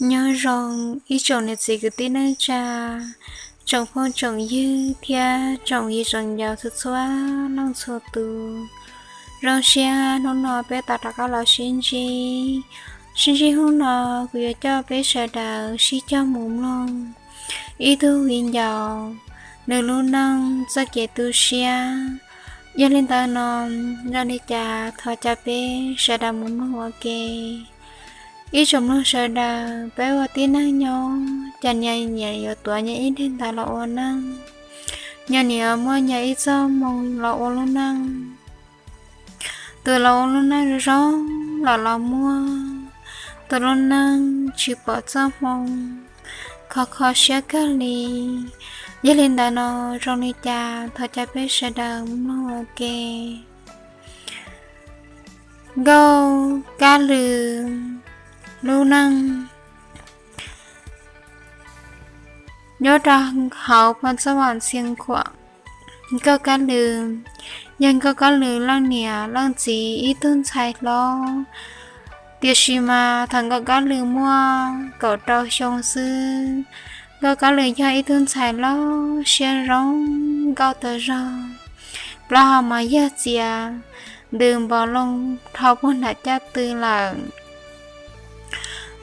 Nyob zoo ib tsoom niam txiv kwv tij neej tsa, tsoom phooj tsoom ywg thiab tsoom viv tsoom ncaus txhua txhua leej txhua tus. Zoo siab hnub no peb tau rov qab los sib ntsib. Sib ntsib hnub no kuv yuav coj peb sawv daws sib cog mus mloog ib tug viv ncaus nws lub neej txoj kev tu siab. Yog li ntawd no, zoo li cas thov caw peb sawv daws mus mloog ua ke. Ib tsoom mloog sawv daws, peb ua tib neeg nyob, cas nyias nyias yuav tuav nyias ib daim ntawv los ua neej, nyias nyias muaj nyias ib txoj hmoo los ua lub neej. Tus los ua lub neej zoo zoo los los muaj, tus lub neej tsis pom txoj hmoo, kho kho siab kawg li. Yog li ntawd no, zoo li cas thov caw peb sawv daws mloog ua ke. Nkauj Kab Lws lub neej. Nyob rau hauv Phoos Txaj Vam Txhia Khuam, Nkauj Kab Lws yog Nkauj Kab Lws leej niam leej txiv ib tug ntxhais hlob. Tiam sis mas thaum Nkauj Kab Lws muaj kaum rau xyoo xwb, Nkauj Kab Lws yog ib tug ntxhais loj siab zoo nkauj tag zog, plaub hau mas yog txias ntws npos loo dhau puag nram caj tw lawm.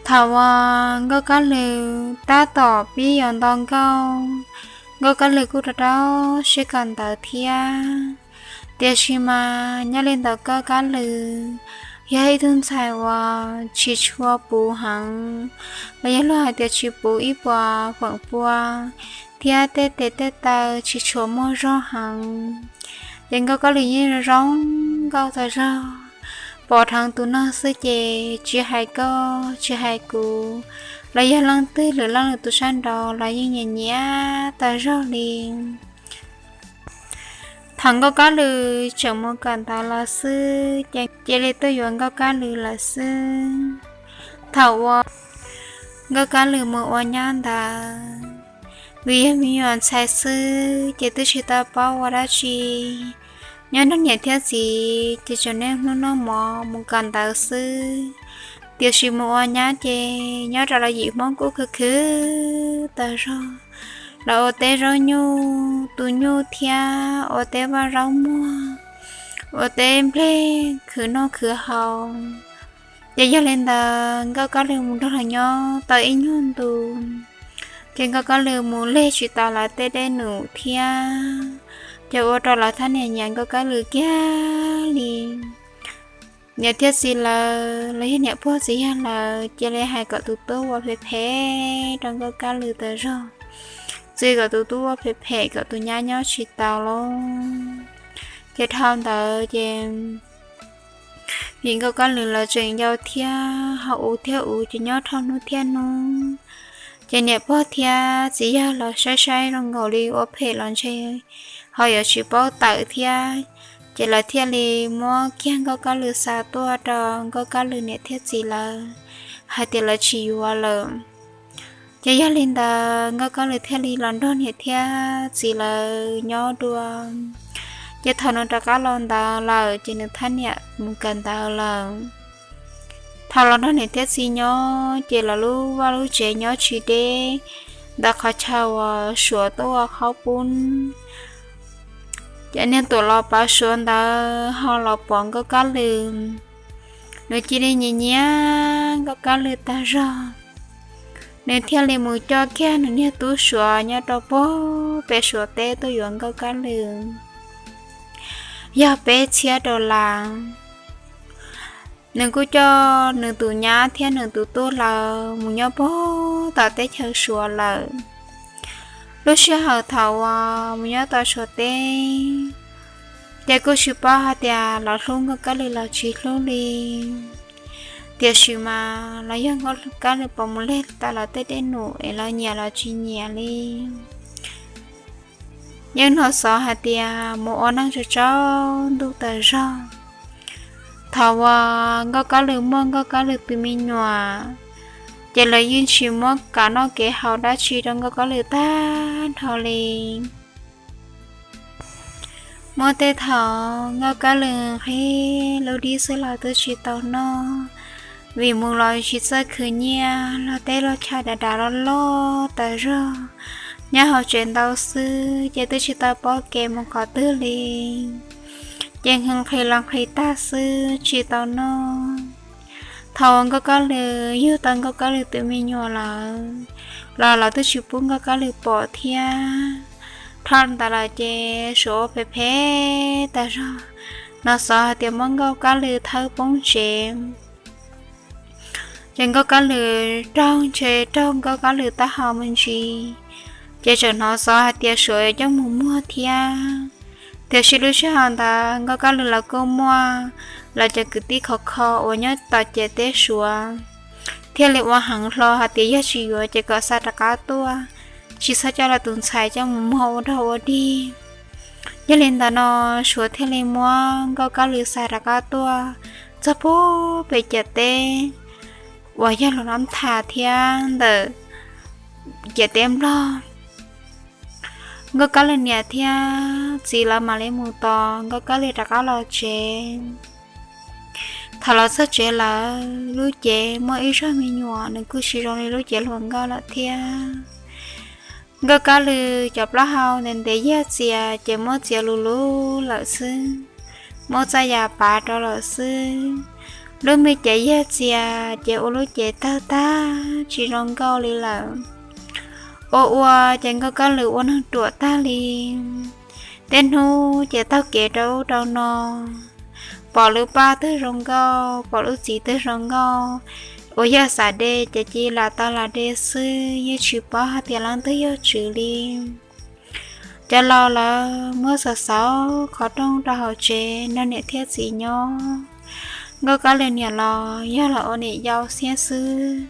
Thaum uas Nkauj Kab Lws tab tom pib yuav nto nkauj, Nkauj Kab Lws kuj rau rau siab kawm ntawv thiab. Tiam sis mas nyob li ntawd Nkauj Kab Lws yog ib tug ntxhais uas tsis tshua puv heev, los yog luag hais tias tsis puv ib puas feem pua, thiab tej tes tej taw tsis tshua muaj zog heev. Ces Nkauj Kab Lws yeej zoo nkauj tag zog, pom dheev tus neeg xwb ces tsis hais koj tsis hais kuv, los yog leej twg lwm leej lwm tus sab nraud los yeej nyiam nyiam tag zog li. Thaum Nkauj Kab Lws tseem mus kawm ntawv los xwb ces cia li tuaj yuav Nkauj Kab Lws lawm xwb. Thaum uas Nkauj Kab Lws mus ua nyab ntawd, vim yog me nyuam ntxhais xwb ces twb tsis tau paub ua dab tsi. Nyob nrog niam thiab txiv ces tseem niaj hnub noj mov mus kawm ntawv xwb. Tiam sis mus ua nyab ces nyob rau lawv yim Hmoob kuj khwv khwv tag zog. Lawv ua teb zaub nyuj, tu nyuj thiab ua teb vaj zaub muag, ua teb nplej khwv noj khwv haus. Ces yog li ntawd Nkauj Kab Lws mus nrog lawv nyob tau ib nyuag ntu, ces Nkauj Kab Lws mus leg tsis tau lawv tej dej num thiab, ces ua rau lawv thab niam nyiam Nkauj Kab Lws kiag li. Niam thiab txiv lawv los yog niam pog txiv yawg lawv cia li hais kom tus tub ua phem phem rau Nkauj Kab Lws tas zog, txwv kom tus tub ua phem phem kom tus nyab nyob tsis tau lauj. Ces dhau ntawd ces vim Nkauj Kab Lws lawv tseem yau thiab, ho uv thiab uv ces nyob dhau hnub thiab hnub. Ces niam pog thiab txiv yawg los saib saib zoo nkaus li ua phem los ntshe ho yuav tsis paub tawm thiab, ces lawv thiaj li muab kiag Nkauj Kab Lws xa tuaj rau Nkauj Kab Lws niam thiab txiv lawv hais tias lawv tsis yuav lawm. Ces yog li ntawd Nkauj Kab Lws thiaj li los nrog niam thiab txiv lawv nyob dua. Ces thaum nws rov qab los ntawd lawm ces nws thab niam mus kawm ntawv lawm. Thaum los nrog niam thiab txiv nyob ces lawv lub vaj lub tsev nyob tsis deb ntawm qhov chaw uas Suav tuaj ua qhaub pub. Ces niag tuam los pav Suav ntawd ho los pom Nkauj Kab Lws, nws cia li nyiam nyiam Nkauj Kab Lws tag zog. Nws thiaj li mus coj kiag nws niag tub Suav nyob rau puag pem Suav teb tuaj yuav Nkauj Kab Lws, yog peb txhiab rau las. Nws kuj coj nws tus nyab thiab nws tus tub lawv mus nyob puag tom teb chaws Suav lawm. Lub sij hawm thaum uas mus nyob tom Suav teb, ces kuj tsis paub hais tias lawv hlub Nkauj Kab Lws los tsis hlub li. Tiam sis mas los yog Nkauj Kab Lws pom mus leg tau lawv tej dej num es lawv nyiam los tsis nyiam li. Yeej hnov xov hais tias mus ua neej tsaus ntuj tas zog. Thaum uas Nkauj Kab Lws muaj Nkauj Kab Lws tus me nyuam, ces lawv yeej tsis muab kev noj kev haus dab tsi rau Nkauj Kab Lws tag nrho li. Muaj tej thaum Nkauj Kab Lws nqhis lub dib xwb los twb tsis tau noj. Vim mus los tsis txawj khwv nyiaj, los teb los chaw dav dav loj loj tas zog, nyob hauv tsev ntau xwb ces twb tsis tau paub kev mus qhov twg li. Ces nqhis los nqhis tag xwb tsis tau noj. Thaum uas Nkauj Kab Lws yug tau Nkauj Kab Lws tus me nyuam lawm, los lawv twb tsis pub Nkauj Kab Lws pom thiab. Dhau ntawd lawm ces Suav ua phem phem tas zog, hnov xov hais tias muab Nkauj Kab Lws thawb poob tsev. Ces Nkauj Kab Lws raug ntshe raug Nkauj Kab Lws taub hau me ntsis, ces tseem hnov xov hais tias Suav yuav coj mus muag thiab. Tiam sis lub sij hawm ntawd Nkauj Kab Lws lawv kuj muaj lawv cov kwv tij khov kho uas nyob tom ciam teb Suav thiaj li ua heev hlo hais tias yog tsis yuav ces kom xa rov qab tuaj, tsis txhob coj lawv tus ntxhais coj mus muag ua dog ua dig. Yog li ntawd no Suav thiaj li muab Nkauj Kab Lws xa rov qab tuaj txog pub pem ciam teb uas yog Luam Nab Thas thiab ntawm ciam teb Nplog. Nkauj Kab Lws niam thiab txiv lawv mam li mus tos Nkauj Kab Lws rov qab los tsev. Thaum los txog tsev lawm, lub cev muaj ib zag me nyuam nws kuj tsis zoo li lub cev hluas nkauj lawm thiab. Nkauj Kab Lws cov plaub hau ntev ntev yag txias ces muab txiav lus lub lawm xwb, muab txaj yas pav rau lawm xwb. Lub me cev yag txias ces ua lub cev tawg tag tsis zoo nkauj li lawm. Ua ua ces Nkauj Kab Lws ua neeg ruam tag li. Tej hnub ces taug kev rau ub rau no, pom lub paj twg zoo nkauj, pom lub txiv twg zoo nkauj, uas yog xav de ces cia li lam tau lam de xwb, yeej tsis paub hais tias leej twg yog tswv li. Cov laus lawv muab xauv xauv qhov rooj rau hauv tsev nrog niam thiab txiv nyob. Nkauj Kab Lws niam los yog los ua niam yau xiab xwb,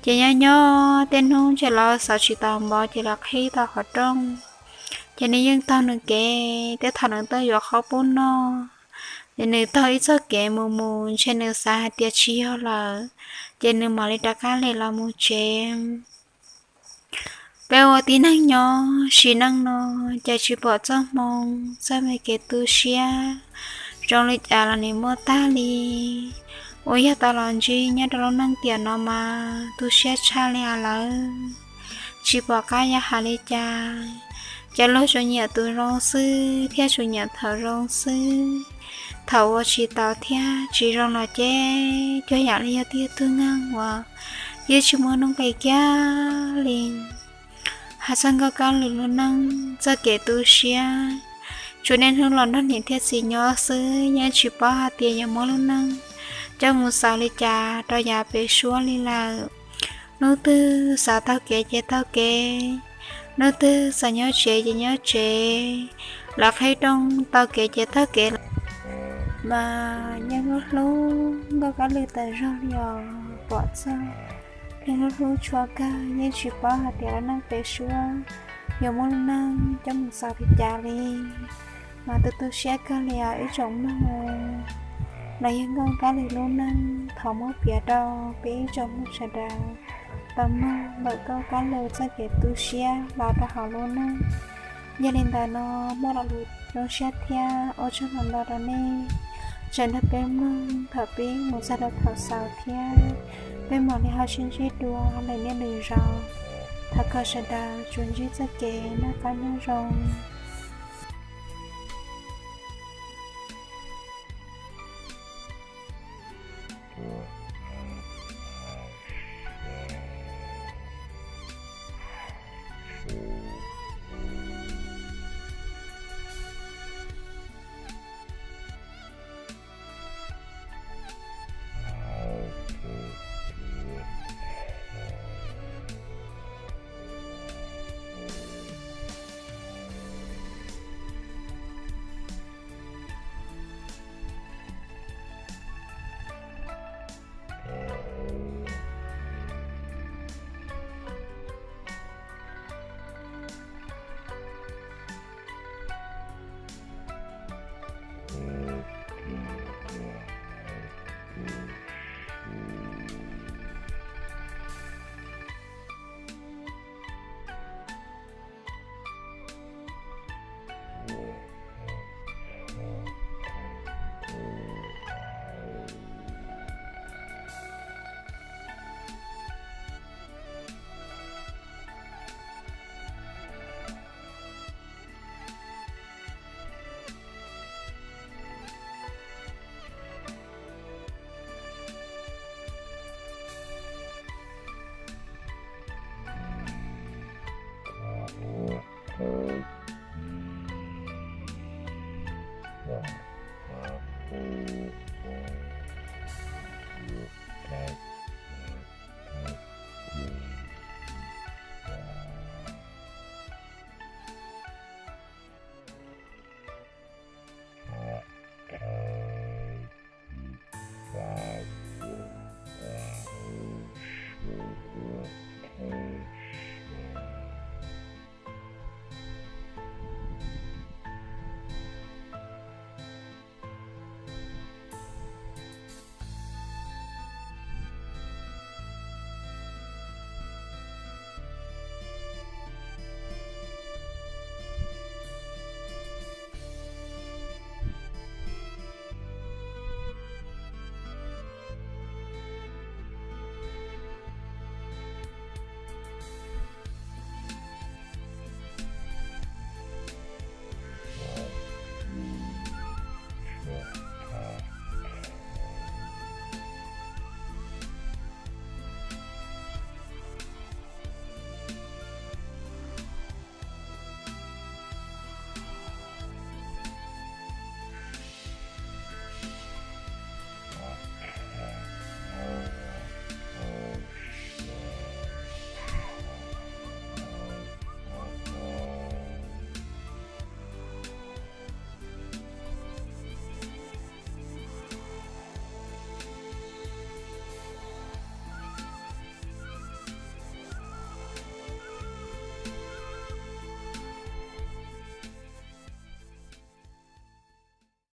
ces nyob nyob tej hnub ntshe los xauv tsis tau npaum ces los qhib tau qhov rooj, ces nws yeej taug nws kev. Tej thaum nws tuaj yuav qhov pub noj, ces nws taug ib txoj kev mus mus ntshe nws xav hais tias tsis yog lawm, ces nws mam li rov qab li los mus tsev. Peb ua tib neeg nyob sim neej no, ces tsis pom txoj hmoo txoj me kev tu siab zoo li cas los nws muaj tag li. Uas yog tau los ntsib nyob rau lub neej tiam no mas tu siab tshaj li lawm, tsis pom qab yuav hais li cas. Cov luag tsuas nyiam tus zoo xwb thiab tsuas nyiam thaum zoo xwb. Thaum ua tsis tau thiab tsis zoo los ces cuag yam li yog tiag tug nkeeg uas yeej tsis muaj nuj nqis kiag li. Hais txog Nkauj Kab Lws lub neej txoj kev tu siab, tsuas niaj hnub los nrog niam thiab txiv nyob xwb, yeej tsis paub hais tias yuav muab lub neej coj mus xaus li cas rau yav pem suab li lawm. Hnub twg xav taug kev ces taug kev, hnub twg xav nyob tsev ces nyob tsev, lawv qhib rooj taug kev ces taug kev. Mas yeej hlub hlub Nkauj Kab Lws tas zog li os, pom txog yeej hlub hlub tshua kawg, yeej tsis paub hais tias lub neej pem suab yuav muab lub neej coj mus xaus li cas li. Mas tu tu siab kawg li os ib tsoom mloog. No yog Nkauj Kab Lws lub neej, thov muab piav rau peb ib tsoom mloog sawv daws tau mloog ntawm Nkauj Kab Lws txoj kev tu siab los rau hauv lub neej. Yog li ntawd no, muaj lo lus zoo siab thiab ua tsaug ntau ntau rau nej tseem nrog peb mloog thaum pib mus txog rau thaum xaus thiab. Peb mam li ho sib ntsib dua lwm niaj lwm zaus. Thov kom sawv daws tsuas ntsib txoj kev noj qab nyob zoo. Ua, ua,